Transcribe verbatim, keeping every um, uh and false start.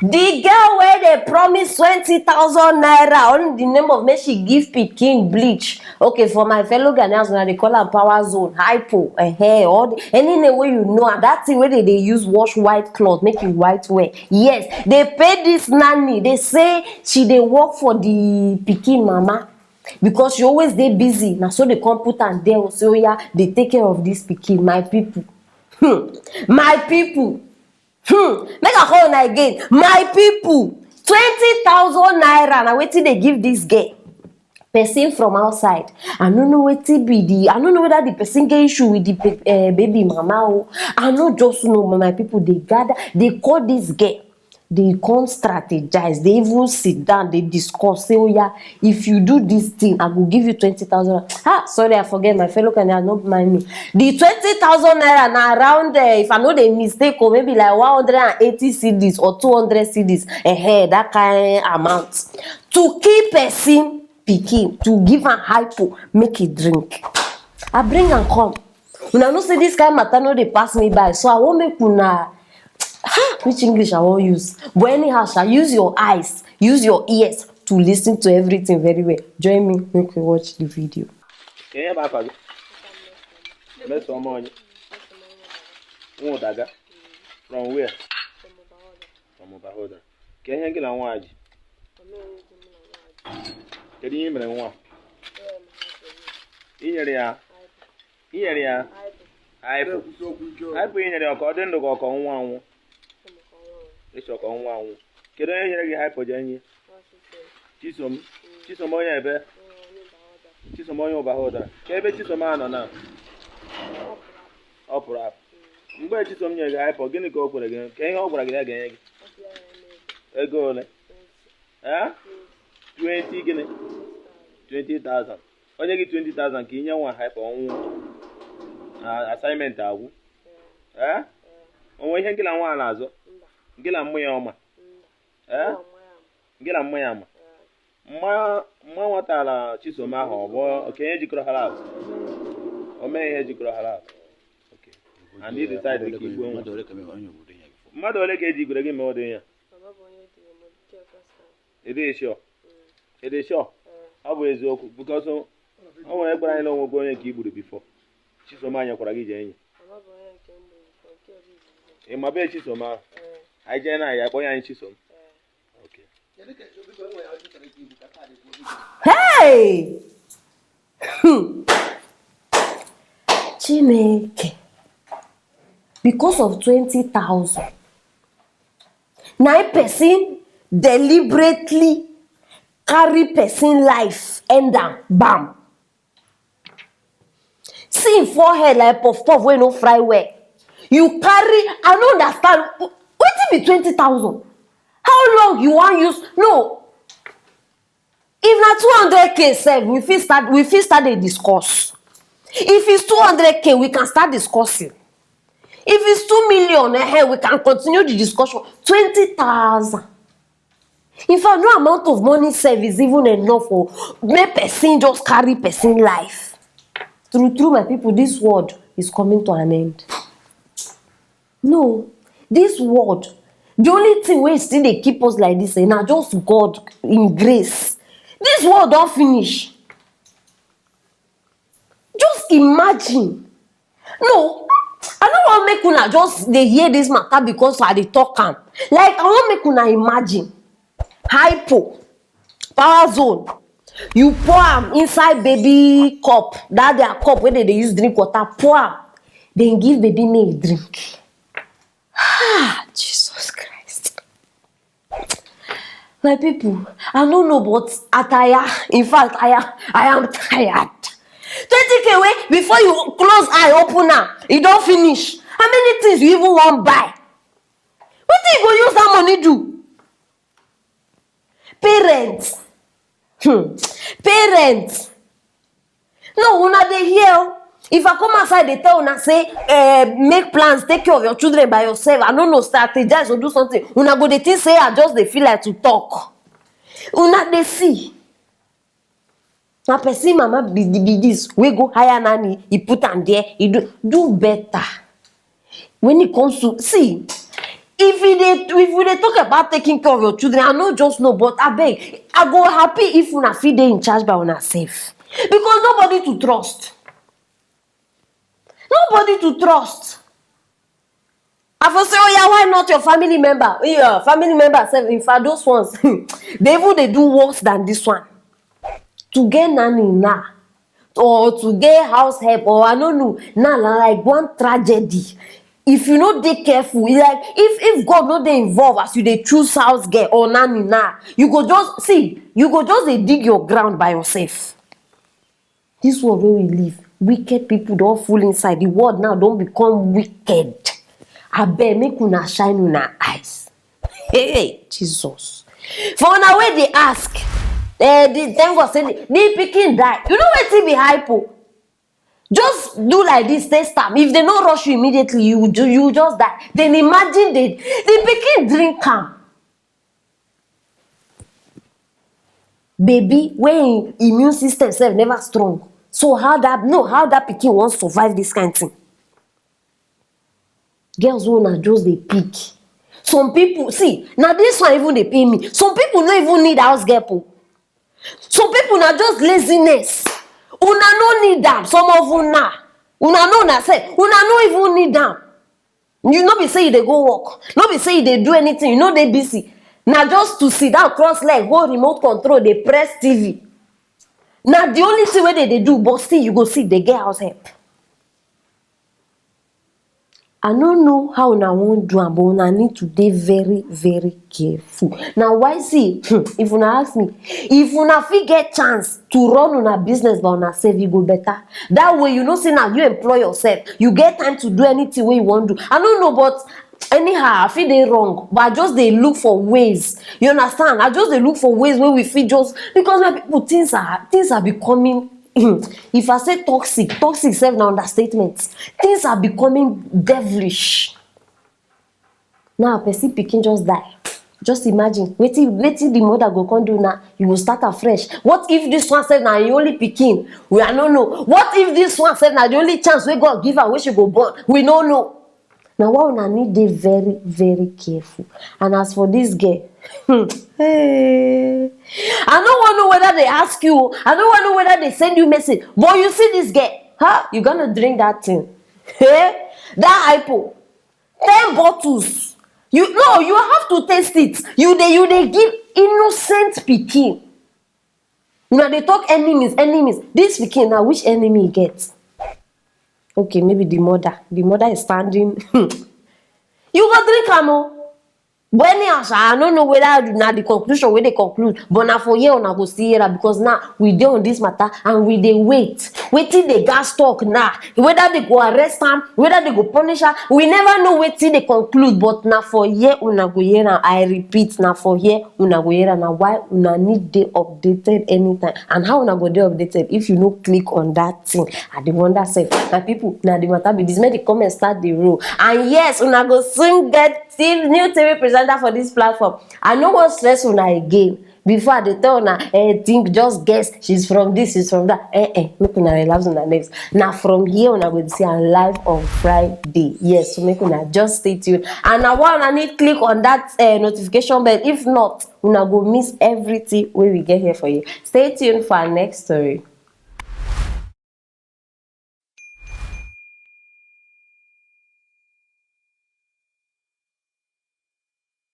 The girl wey dey promise twenty thousand naira on the name of make she give pikin bleach. Okay, for my fellow Ghanaians, una dey call am power zone, hypo, eh, or the, any name wey you know am. That thing wey dey dey use wash white cloth, make e white well. Yes, dey pay this nanny. Dey say she dey work for the pikin mama because she always dey busy. Na so dey come put am there. Say, "Oya, dey take care of this pikin." My people, hmm, my people, hmm, make I call una again. My people, twenty thousand naira na wetin dey give this girl. Person from outside. I no know wetin be the, I no know whether the person get issue with the pe- eh, baby mama o. I no just know, but my people dey gather, dey call this girl. Dey come strategize, dey even sit down, dey discuss, say, "Oya, if you do this thing, I go give you twenty thousand." Ah, sorry, I forget, my fellow Canadians, no mind me. The twenty thousand naira na around, eh, if I no dey mistake o, maybe like one hundred and eighty cedis or two hundred cedis. Eh, that kind amount. To kill person pikin, to give am hypo, make e drink. I bring am come. Una know say this kind matter no dey pass me by, so I wan make una, ha, which English I wan use? But anyhow sha, use your eyes, use your ears to listen to everything very well. Join me, make we watch the video. Kee ihe bụ afa gị? Mmesoma onye? Nwụdaga. From where? From Ụbahụda. Kee ihe gị na nwa a ji? Kedu ihe i mere nwa? I nyere ya? I nyere ya? Hypo. Hypo i nyere ya, ọ ka ọ dị ndụ ka ọ ka ọ nwụọ anwụ? Ị chọ ka ọ nwụọ anwụ. Kedu onye nyere gị hypo je nye? Chisom. Chisom onye ebe? Chisom onye Ụbahụda. Ka ebe Chisom a nọ na? Ọ pụrụ apụ. Mgbe Chisom nyere gị hypo, gịnị ka o kwere gị? Ka ihe ọ gwara gị ya ga-enye gị? Ego ole? Eh? Twenty gịnị? Twenty thousand. Onye gị twenty thousand ka inye nwa hypo ọnwụ. Na assignment agwụ. Eh? O nwe ihe gị na nwa a na-azụ? Gị na mmụ ya ọma? Eh? Gị na mmụ ya ama? Mma, mma nwatara Chisom ahụ, ọ bụ okenye jikọrọ ha ahụ? O mee ihe jikọrọ ha ahụ. Okay. And you decide ka igwe nwa. Mmadụ ole ka e ji igwere gị mee ụdị ihe? Ị dị sure? Ị dị sure? Ọ bụ eziokwu, because o, o nwere gwara anyị na o nwego onye nke i gburu before. Chisom a nyekwara gị je enyi. Ị ma be Chisom ahụ? Anyị jee na ya, kpọọ ya anyị Chisom. Okay. Hey! Hmm. Chineke. Because of twenty thousand, na im person deliberately carry person life, end am, bam. See im forehead like puff puff wey no fry well. You carry, I no understand. Wetin be twenty thousand? How long you wan use? No. If na two hundred K sef, we fit start, we fit start dey discuss. If it's two hundred K, we can start discussing. If it's two million, eh, we can continue the discussion. Twenty thousand. In fact, no amount of money sef is even enough for make person just carry person life. True, true, my people, this world is coming to an end. No, this world, the only thing wey still dey keep us like this, eh, na just God in grace. This world don finish. Just imagine. No, I no wan make una just dey hear this matter because I dey talk am. Like, I wan make una imagine. Hypo, power zone. You pour am inside baby cup, that their cup wey dem dey use drink water, pour am. Then give baby make e drink. Ah, Jesus Christ. My people, I no know, but I tire. In fact, I am, I am tired. Twenty K wey, before you close eye, open am, e don finish. How many things you even wan buy? Wetin you go use that money do? Parents. Hmm. Parents. No, una dey hear o. If I come outside dey tell una say, eh, make plans, take care of your children by yourself, I no know, strategize or do something, una go dey think say I just dey feel like to talk. Una dey see. Na person mama be, be this, wey go hire nanny, e put am there, e do, do better. When it comes to, see, If we dey, if we dey talk about taking care of your children, I no just know, but abeg, I go happy if una fit dey in charge by una sef, because nobody to trust. Nobody to trust. I for say, oh yeah, why not your family member? Yeah, family member sef, in fact, those ones, they even dey do worse than this one. To get nanny now, or to get house help, or I no know, now na like one tragedy. If you no dey careful, e like if, if God no dey involved as you dey choose house girl or nanny now, you go just see, you go just dey dig your ground by yourself. This world wey we live, wicked people don full inside. The world now don become wicked. Abeg, make una shine una eyes. Hey, Jesus. For una wey dey ask, eh, the, thank God say the, the pikin die. You know wetin be hypo? Just do like this, taste am. If they no rush you immediately, you ju-, you just die. Then imagine the, the pikin drink am. Baby wey im immune system sef never strong. So how that, no, how that pikin wan survive this kind thing? Girls wey una just dey pick. Some people, see, na this one even dey pain me. Some people no even need house girl o. Some people na just laziness. Una no need am. Some of una, una know una sef, una no even need am. You no be say you dey go work, no be say you dey do anything, you no dey busy. Na just to sit down, cross leg, hold remote control, dey press T V. Na the only thing wey they dey do, but still you go see they get house help. I no know how una wan do am, but una need to dey very, very careful. Na why, see, if una ask me, if una fit get chance to run una business by una sef, e go better. That way, you know say na you employ yourself, you get time to do anything wey you wan do. I no know, but anyhow, I fit dey wrong, but I just dey look for ways. You understand? I just dey look for ways wey we fit just, because my people, things are, things are becoming if I say toxic, toxic sef na understatement. Things are becoming devilish. Now, person pikin just die. Just imagine, wetin, wetin the mother go come do now? You go start afresh. What if this one sef na your only pikin? We, I no know. What if this one sef na the only chance wey God give am wey she go born? We no know. Na why una need dey very, very careful. And as for this girl, hey, I no wan know whether they ask you, I no wan know whether they send you message, but you see this girl, huh? You gonna drink that thing. Hey, that hypo, ten bottles. You, no, you have to taste it. You dey, you dey give innocent pikin. Una dey talk enemies, enemies. This pikin now, which enemy e get? Okay, maybe the mother. The mother is standing. You go drink am o. But anyhow sha, I no know whether na the conclusion wey dey conclude, but na for here una go see here, because now we dey on this matter and we dey wait. Wetin dey gas talk now? Whether they go arrest am, whether they go punish am, we never know wetin dey conclude. But na for here una go hear am. I repeat, na for here una go hear am. Na why una need dey updated anytime. And how una go dey updated if you no click on that thing? I dey wonder sef. My people, na the matter be this. Make the comments start the roll. And yes, una go soon get the new T V presenter for this platform. I no wan stress una again. Before I dey tell una, eh, think, just guess, she's from this, she's from that. Eh, eh, make una relax una nerves. Na from here una go see am live on Friday. Yes, so make una just stay tuned. And na why una need click on that, eh, notification bell. If not, una go miss everything wey we get here for you. Stay tuned for our next story.